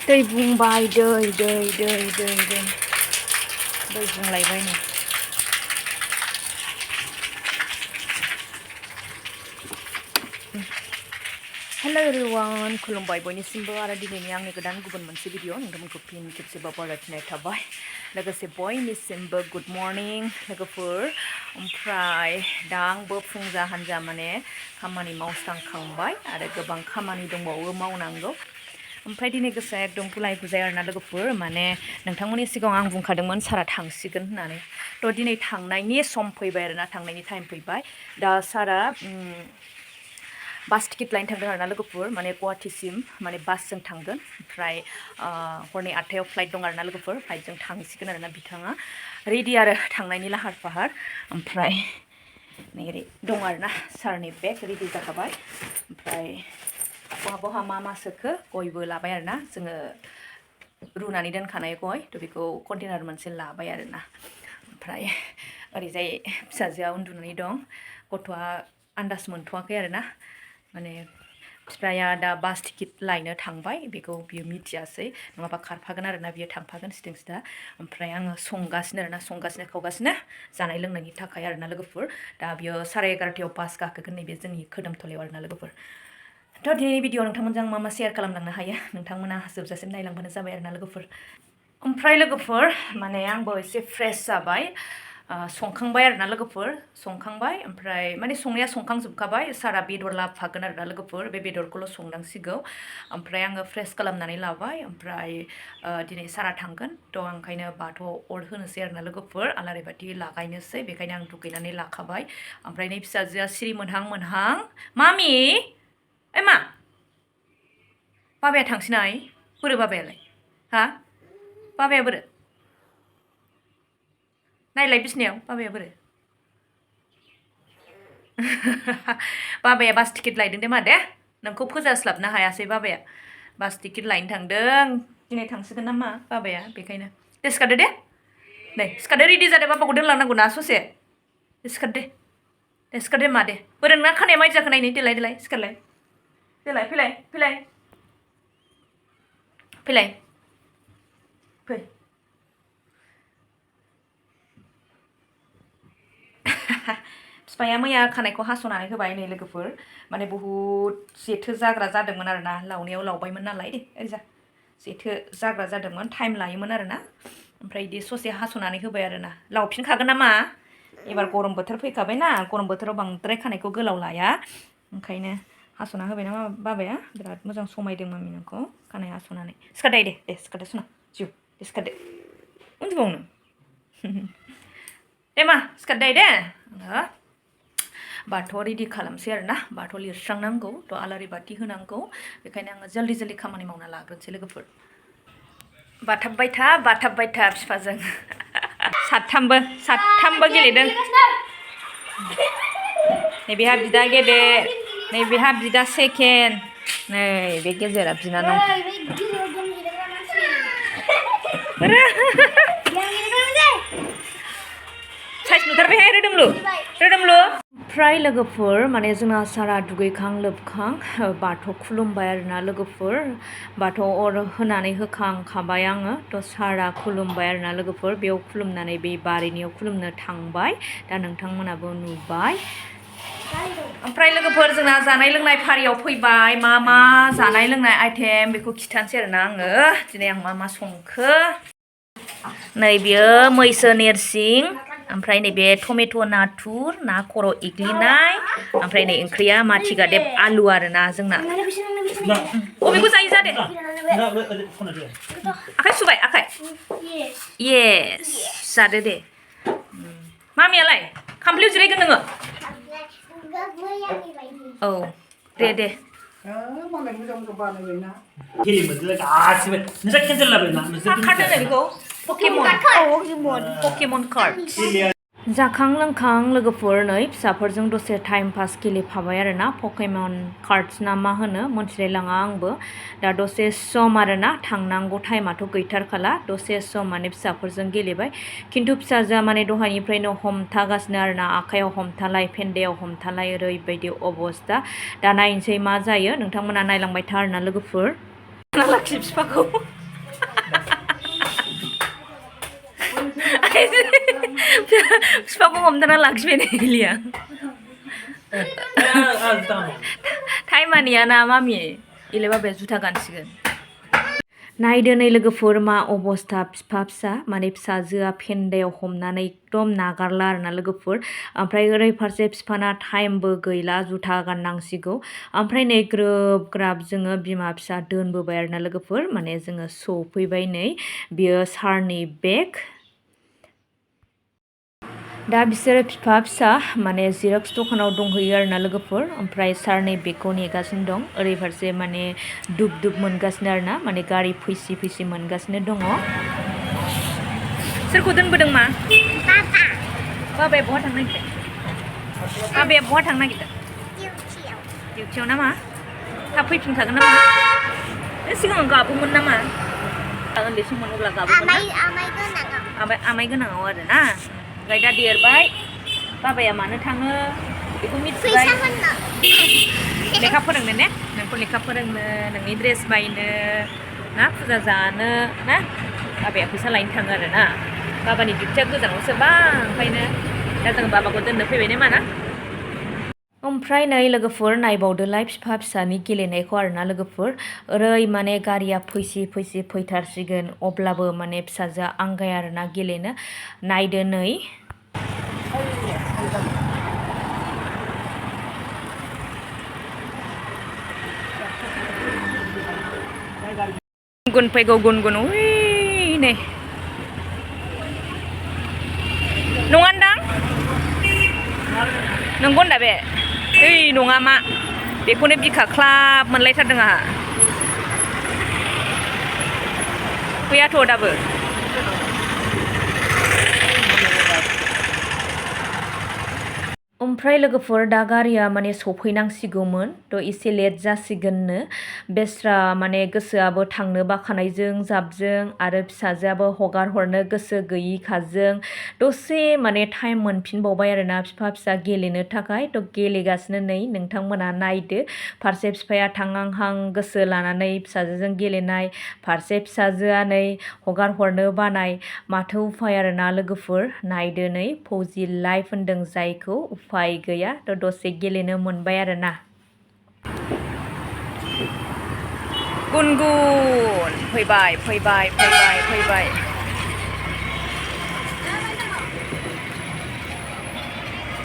दै बुंबाय दै बुंलायबाय नै हेलो एवरीवन खुलुमबाय बयनिसिमबो आरो दिनैनि आंनि गोदान गुबुन मोनसे भिडिअ नोंथांमोनखौ फिन खेबसेबाव बरायथिनाय थाबाय लोगोसे बयनिसिमबो गुड मर्निं लोगोफोर ओमफ्राय दा आंबो फुं जाहांजा माने खामानि मावस्रांखांबाय आरो गोबां खामानि दंबावो मावनांगौ ओमफ्राय दिनै गोसोआ एकदम गुलाय गुजाय आरोना लोगोफोर माने नोंथांमोननि सिगाङाव आं बुंखादोंमोन सारा थांसिगोन होननानै थ' दिनै थांनायनि सम फैबाय आरोना थांनायनि टाइम फैबाय दा सारा बास टिकेट लायनो थांदों आरोना लोगोफोर माने गुवाहाटीसिम माने बासजों थांगोन ओमफ्राय हरनि 8टायाव फ्लाइट दं आरोना लोगोफोर फ्लाइटजों थांसिगोन आरोना बिथाङा रेडि आरो थांनायनि लाहार फाहार ओमफ्राय नै दं आरोना सारनि बेग रेडि जाखाबाय ओमफ्राय बहा मा सोखो गयबो लाबाय आरोना जोङो रुनानै दोनखानाय गय थ' बेखौ कन्टेनार मोनसे लाबाय आरोना ओमफ्राय ओरैजाय फिसाजोआ उन्दुनानै दं गथ'आ आन्दाज मोनथ'वाखै आरोना माने बिफाया दा बास टिकेट लायनो थांबाय बेखौ बियो मिथियासै नङाबा खारफागोन आरोना बियो थांफागोन सिथिं सिदा ओमफ्राय आङो संगासिनो आरोना खावगासिनो जानाय लोंनायनि थाखाय आरोना लोगोफोर दा बियो 11:30 बास गाखोगोन नैबे जोंनि खोदोमथलायाव आरोना लोगोफोर थ' दिनैनि भिडिअ नोंथांमोनजों मा शेयार खालामलांनो हायो नोंथांमोना जोबजासिम नायलांबानो जाबाय आरोना लोगोफोर ओमफ्राय लोगोफोर माने आंबो एसे फ्रेश जाबाय संखांबाय आरोना लोगोफोर संखांबाय ओमफ्राय माने संनाया संखांजोबखाबाय सारा बेदर लाबोफागोन आरोना लोगोफोर बे बेदरखौल' संनांसिगौ ओमफ्राय आङो फ्रेश खालामनानै लाबाय ओमफ्राय दिनै सारा थांगोन थ' ओंखायनो बाथौ अर होनोसै आरोना लोगोफोर आलारि बाथि लागायनोसै बेखायनो आं दुगैनानै लाखाबाय ओमफ्राय नै फिसाजोआ सिरि मोनहां मामि मा बाबाया थांसिनाय बोरो बाबायालाय हा बाबाया बोरो नायलाय बिसिनायाव बाबाया बोरो बाबाया बास टिकेट लायदों दे मा दे नोंखौ फोजास्लाबनो हायासै बाबाया बास टिकेट लायनो थांदों दिनै थांसिगोन नामा बाबाया बेखायनो दे सिखारदो दे नै सिखारदो रेडि जादो बाबाखौ दोनलांनांगौ ना ससे सिखारदो दे सिखारदो मा दे बोरो नोंना खानाया माइदि जाखो नायनि देलाय सिखारलाय देलाय फैलाय फै बिफाया मैया खानायखौ हास'नानै होबाय नै लोगोफोर माने बहुद जेथो जाग्रा जादोंमोन आरोना लावनायाव लावबायमोन नालाय दे ओरैजा जेथो जाग्रा जादोंमोन टाइम लायोमोन आरोना ओमफ्राय बिदि ससे हास'नानै होबाय आरोना लावफिनखागोन नामा एबार गरम बोथोर फैखाबाय ना गरम बोथोराव बांद्राय खानायखौ गोलाव लाया ओंखायनो हास'ना होबाय ना बाबाया बिराद मोजां समायदों मामि नोंखौ खानाय हास'नानै सिखारदो दे सिखारदो सना जिउ दे सिखारदो उन्दुबावनो दे मा सिखारदो दे बाथौ रेडि खालामसै आरोना बाथौ लिरस्रांनांगौ थ' आलारि बाथि होनांगौ बेखायनो आङो जल्दि खामानि मावना लाग्रोनोसै लोगोफोर बाथाबबाय था बिफाजों साथामबो गेलेदों नैबेहा बिदा गेदेर नैबेहा बिदा सेकेन्ड नै बे गेजेरा बिनानाव साइज नुथारबायहाय रोदोमलु ओमफ्राय लोगोफोर माने जोंना सारा दुगैखां लोबखां बाथौ खुलुमबाय आरोना लोगोफोर बाथौ अर होनानै होखांखाबाय आङो थ' सारा खुलुमबाय आरोना लोगोफोर बेयाव खुलुमनानै बे बारिनियाव खुलुमनो थांबाय दा नोंथांमोनाबो नुबाय ओमफ्राय लोगोफोर जोंना जानाय लोंनाय फारियाव फैबाय मा जानाय लोंनाय आइटेम बेखौ खिथानोसै आरोना आङो दिनै आं मा संखो नै बियो मैसो नेरसिं ओमफ्राय नैबे टमेट' नाथुर ना खर' एग्लिनाय ओमफ्राय नै ओंख्रिया माथिगादेब आलु आरोना जोंना अबेखौ जायो जादे आखाइ सुबाय आखाइ येस जादो दे मामियालाय खामफ्लायाव जिरायगोन नोङो औ दे पकेमन कार्ड जाखां लोंखां लोगोफोर नै फिसाफोरजों दसे टाइम पास गेलेफाबाय आरोना पकेमन कार्ड्स ना मा होनो मोनथिलायलाङा आंबो दा दसे सम आरोना थांनांगौ टाइमाथ' गैथारखाला दसे सम माने फिसाफोरजों गेलेबाय खिन्थु फिसाजोआ माने दहायनिफ्रायनो हमथागासिनो आरोना आखाइयाव हमथालाय फेन्दायाव हमथालाय ओरैबायदि अबस्था दा नायनोसै मा जायो नोंथांमोना नायलांबाय था आरोना लोगोफोर लाखि बिफाखौ बिफाखौ हमथाना लाखिबाय इलिया टाइमानिया ना मामि इले बाबाया जुथा गानसिगोन नायदो नै लोगोफोर मा अबस्था बिफा फिसा माने फिसाजोआ फेन्दायाव हमनानै एकदम नागारला आरोना लोगोफोर ओमफ्राय ओरै फारसे बिफाना टाइमबो गैला जुथा गाननांसिगौ ओमफ्राय नै ग्रोब ग्राब जोङो बिमा फिसा दोनबोबाय आरोना लोगोफोर माने जोङो सफैबाय नै बियो सारनि बेग दा बिसोरो बिफा फिसा माने जिरक्स दखानाव दंहैयो आरोना लोगोफोर ओमफ्राय सारनि बेगखौ नेगासिनो दं ओरै फारसे माने दुब दुब मोनगासिनो आरोना माने गारि फैसि फैसि मोनगासिनो दङ सोरखौ दोनबोदों मा बाबाया बहा थांनो नागिरदों बाबाया बहा थांनो नागिरदों डिउटियाव ना मा थाब फैफिनखागोन नामा सिगां गाबोमोन नामा उन्दै समाव अब्ला गाबोमोन आमाय गोनाङाव आरोना ओमफ्राय दा देरबाय बाबाया मानो थाङो बेखौ मिथिबाय लेखा फोरोंनो ने नोंखौ लेखा फोरोंनो नोंनि ड्रेस बायनो ना फुजा जानो ना बाबाया फैसा लायनो थाङो आरोना बाबानि डिउटिया गोजानावसो बा ओंखायनो दा जों बाबाखौ दोननो फैबाय ने माना ओमफ्राय नै लोगोफोर नायबावदोलाय बिफा फिसानि गेलेनायखौ आरोना लोगोफोर ओरै माने गारिया फैसि फैसि फैथारसिगोन अब्लाबो माने फिसाजोआ आंगाया आरोना गेलेनो नायदो नै गुन फैगौ गुन उइ नै नङानदां नंगौ होनदा बे ओइ नङा मा बेखौनो बिखा ख्लाब मोनलायथारदों आंहा फैयाथ' दाबो ओमफ्राय लोगोफोर दा गारिया माने सफैनांसिगौमोन थ' एसे लेट जासिगोननो बेस्रा माने गोसोआबो थांनो बाखानायजों जाबजों आरो फिसाजोआबो हगार हरनो गोसो गैयिखाजों दसे माने टाइम मोनफिनबावबाय आरोना बिफा फिसा गेलेनो थाखाय थ' गेलेगासिनो नै नोंथांमोना नायदो फारसे बिफाया थांहांहां गोसो लानानै फिसाजोजों गेलेनाय फारसे फिसाजोआ नै हगार हरनो बानाय माथो उफाय आरोना लोगोफोर नायदो नै फौजि लाइफ होनदों जायखौ उफाय गैया थ' दसे गेलेनो मोनबाय आरोना गुनगुन फैबाय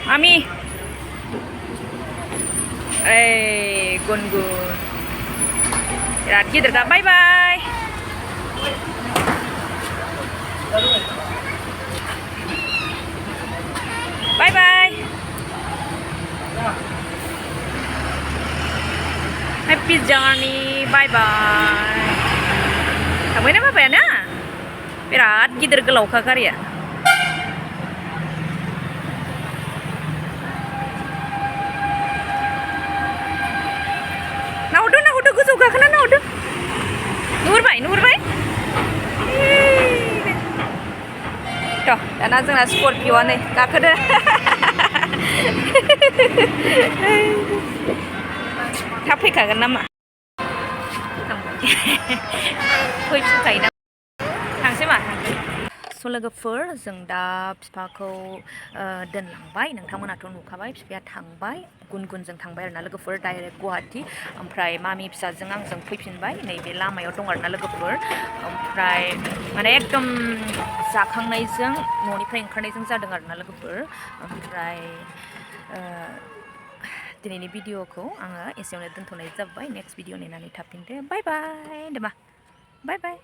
मामि ओइ गुनगुन बिराद गिदिरखा बाय बाय बाय बाय हेपि जार्नि बाय बाय थांबाय ना बाबाया ना बिराद गिदिर गोलावखा गारिया नाहरदो गोजौ गाखोना नाहरदो नुहुरबाय थ' दाना जोंना स्करपिअ'आ नै गाखोदो थाब फैखागोन नामा फैफिनखायो ना थांसै मा स' लोगोफोर जों दा बिफाखौ दोनलांबाय नोंथांमोनाथ' नुखाबाय बिफाया थांबाय गुनगुनजों थांबाय आरोना लोगोफोर डाइरेक्ट गुवाहाटि ओमफ्राय मामि फिसाजों आंजों फैफिनबाय नैबे लामायाव दं आरोना लोगोफोर ओमफ्राय माने एकदम जाखांनायजों न'निफ्राय ओंखारनायजों जादों आरोना लोगोफोर ओमफ्राय दिनैनि भिडिअखौ आङो एसेयावनो दोनथ'नाय जाबाय नेक्स्ट भिडिअ नेनानै थाफिनदो बाय बाय दे मा बाय बाय